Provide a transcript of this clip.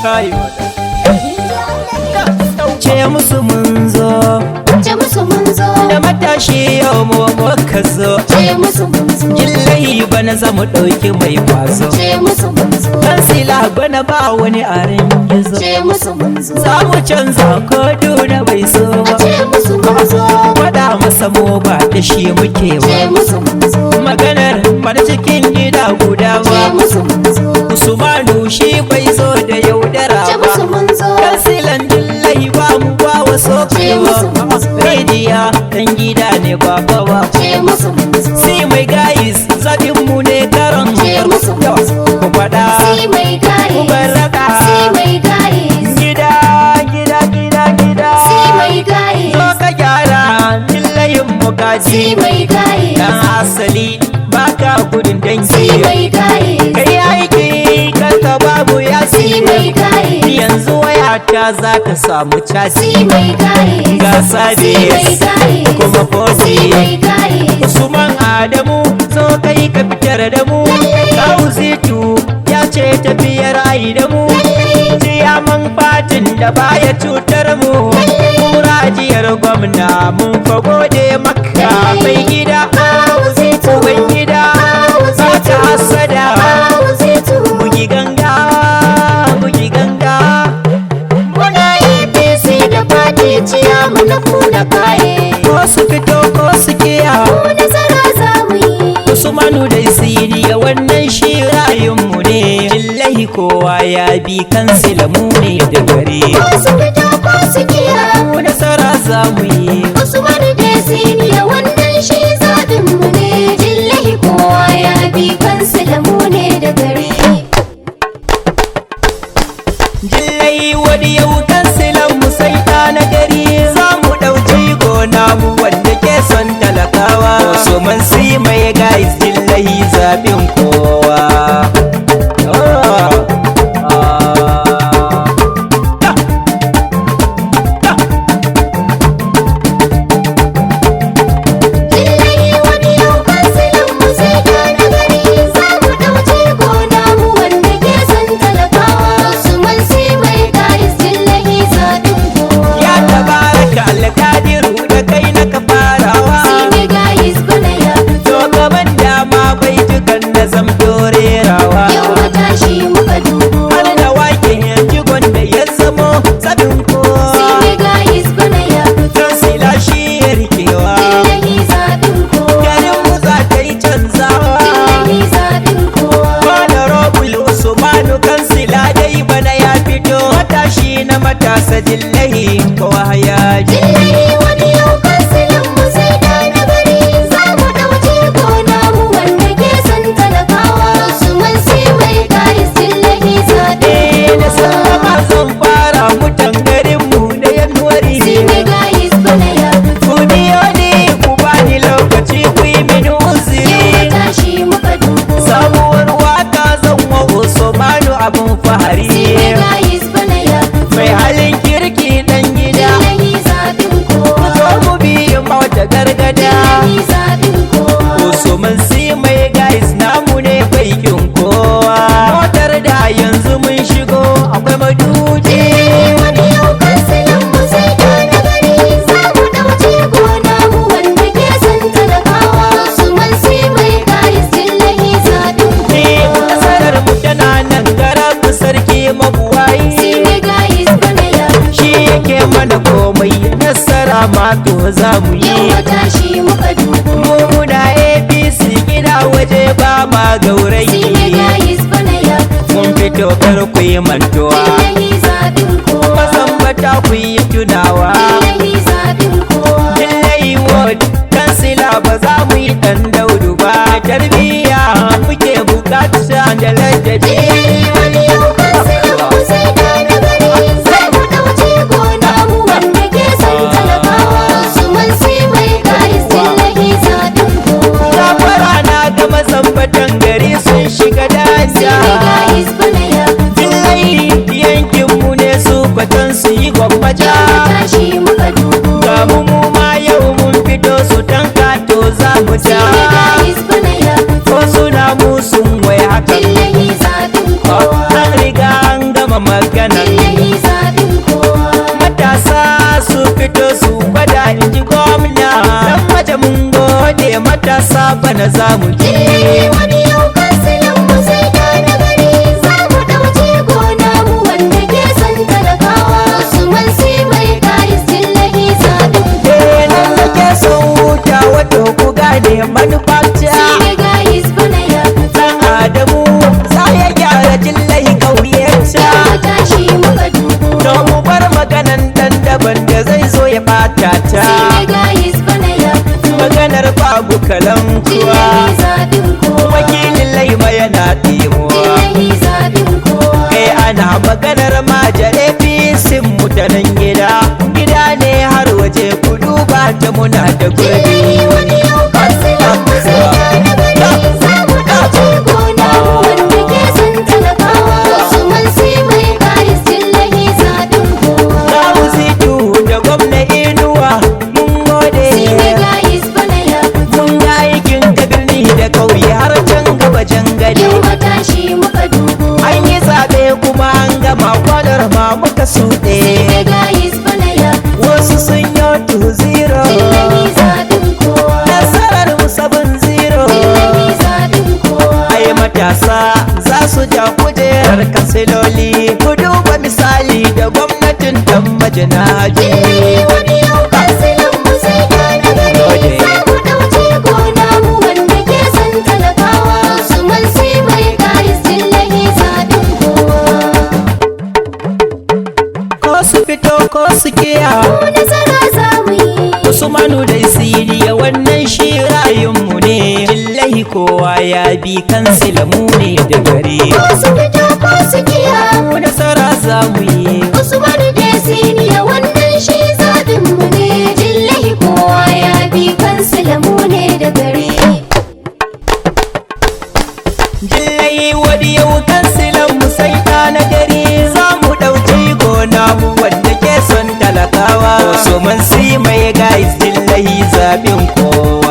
Kai. Ce musu mun zo. Ce musu mun zo. Da matashi yau mu muka zo. Ce musu mun zo. Jillahi bana za mu ɗauki mai kwazo. Ce musu mun zo. Kansila bana ba wani arin gizo. Ce musu mun zo. Za mu canza ko duna bai so ba. Ce musu mun zo. Faɗa masa mu ba da shi muke Ce ba. musu mun zo. Maganar mana cikin gida guda Ce ba. musu mun zo. Usmanu shi bai zo da yaudara Ce ba. musu mun zo. Kansilan Jillahi ba mu ba wasu Ce musu mun zo. Rediya dan gida ne ba ba. Ce musu mun zo. Si mai gayis zaɓin mu ne karon Ce musu mun zo. ku faɗa. Si mai Ku gayis. baraka. Si mai gayis. Gida gida gida gida. Si mai gayis. Zo ka gyara Jillahin mu kaji. Si mai gayis. Dan asali baka gudun Si dangi. mai gayis. Kai aiki kanka babu Si yasi. mai gayis. Yanzu wayata za ta samu caji. Si mai gayis. Ga Si mai sabis gayis. kuma Si fosi. mai gayis. Usman Adamu zo kai ka fitar da mu. Kauzitu ya ce tafiyar ai da mu. Ciyaman fatin da baya cutar mu. Murajiyar gwamna mun fa gode maka mai gida. Auzitu. Uban gida ba ta hasada. Auzitu. Bugi ganga, bugi ganga. Muna APC da fati ciya muna kuna kaye. Ko su fito ko su kiya. Mu nasara za mu yi. Usmanu dai siriya wannan shi rayunmu ne. Jillahi kowa ya bi kansila mu ne da gare. Ko su fito ko su kiya. Mu nasara za mu yi. Usmanu dai siniya wannan shi zaɓin mu ne. Jillahi kowa ya bi kansu da mu ne da gari. Jillahi wani yau kansilan mu sai ta na gari. Za mu ɗauki gona mu wanda ke son talakawa. Usman si mai guys jillahi zaɓin kowa. Ah, ah. Jillahi wani yau kansilan mu sai ta na gari. Za mu ɗauki gona mu wanda ke son talakawa. Usman si mai gayis jillahi zaɓin kowa. Ya tabaraka alkadiru da kai na ka farawa. Sine gayis bana ya fito. To gaban dama bai dukan na zamto rerawa. Yau matashi muka dubo. Har da wake jigon da ya zamo sabin kowa. Sine gayis bana ya fito. Kansila shi ya rikewa. Jillahi zaɓin kowa. Garin mu za ta yi canzawa. Jillahi zaɓin kowa. Honorable Usmanu kansila dai bana ya fito. Matashi na matasa jillahi kowa ya ji. Jillahi wani yau kansilan mu sai da na gari. Za mu ɗauki gona mu wanda ke son talakawa. Usman si mai gayis jillahi zaɓin Eh, da kowa. sallama zan fara mutan garinmu da yanuwari. Sine gayis bana ya fito. Ku biyo ni ku bani lokaci ku yi mini Yau uzuri. matashi muka dubo. Sabuwar waka zan wa Usmanu abin fahari. Sine gayis bana ya fito. Mai halin kirki dan gida. Jillahi zaɓin Ku kowa. zo mu biyu mawata gargada. Jillahi zaɓin kowa. Usman si mai guys namu ne baikin kowa. Motar da yanzu mun shigo akwai maduji. Wani yau kansilan mu sai da na gari. Za mu ɗauki gona mu wanda ke son talakawa. Usman si mai gayis jillahi zaɓin kowa. Nasarar mu tana nan garabu sarki mabuwayi. Sine gayis bana ya fito. Shi yake mana komai nasara ma to za mu Yau yi. matashi muka dubo. Mu muna APC gida waje ba ma Sine gaurayi. gayis bana ya fito. Mun fito kar ku yi mantuwa. Jillahi zaɓin kowa. Mazambata ku yi tunawa. Jillahi zaɓin kowa. Jillahi ward kansila ba za mu yi ɗan daudu ba. Tarbiyya muke bukata da ladabi. Jillahi wani yau kansilan mu sai da na gari. Za mu ɗauki gona mu wanda ke son talakawa. Usman si mai gayis jillahi zaɓin kowa. Gafara na ga mazambatan gari sun shiga Sine danja. gayis bana ya fito. Jillahi yankinmu ne su kwatan su yi gwammaja. maganan. Jillahi zaɓin kowa. Matasa su fito su gwada, in ji gwamna. Dan mace mun gode, matasa bana za mu je. Jillahi wani yau kansilan mu sai da nagari. Za mu ɗauce gona mu wanda ke son talakawa. Usman si mai gayis, jillahi zaɓin Eh, nan kowa. nake son huta, wato ku gane manufata. Si mai gayis bana ya fita. Dan Adamu za ya gyara Jillahi ƙauyenta. Yau matashi muka dubo. To mu bar maganan dan daban da zai zo ya ɓata ta. Si mai gayis bana ya fito. Maganar babu kalankuwa. Jillahi zaɓin kowa. Wakilin Laima yana ɗimuwa. Jillahi zaɓin kowa. Kai, ana maganar majare fisin mutanen gida. Gida ne har waje, ku duba ta, muna da gurbi. Jillahi wani yau kansilan mu sai da nagari. Za mu ɗauce gona mu wanda ke son talakawa. Usman si mai gayis, jillahi zaɓin kowa. Kawu Situ da gwamna Inuwa, mun gode. Si mai gayis bana ya fito. Mun ga aikin ka birni da kauye har can gaba can gari. Yau matashi muka dubo. An yi zaɓe kuma an gama, kwanar ma muka suɗe. Si mai gayis bana ya fito. Wasu sun yi 2-0. Jillahi zaɓin kowa. Nasarar mu 7-0. Jillahi zaɓin kowa. Ai matasa za su ja kujerar kansiloli. Ku duba misali da gwamnatin dan majinaji. Jillahi wani yau kansilan mu sai da nagari. Za mu ɗauce gona mu wanda ke son talakawa. Usman si mai gayis, jillahi zaɓin kowa. Ko su fito ko su kiya, Mu nasara za mu yi. Usmanu da Siriya, wannan shi rayunmu ne. Jillahi kowa ya bi, kansila mu ne da gari. Ko su fito ko su kiya. Mu nasara za mu yi. Usmanu da Siniya, wannan shi zaɓin mu ne. Jillahi kowa ya bi, kansila mu ne da gari. Jillahi wani yau kansilan mu sai ta na gari. Za mu ɗauki gona mu wanda ke son talakawa. Usman si mai gais, jillahi zaɓin kowa.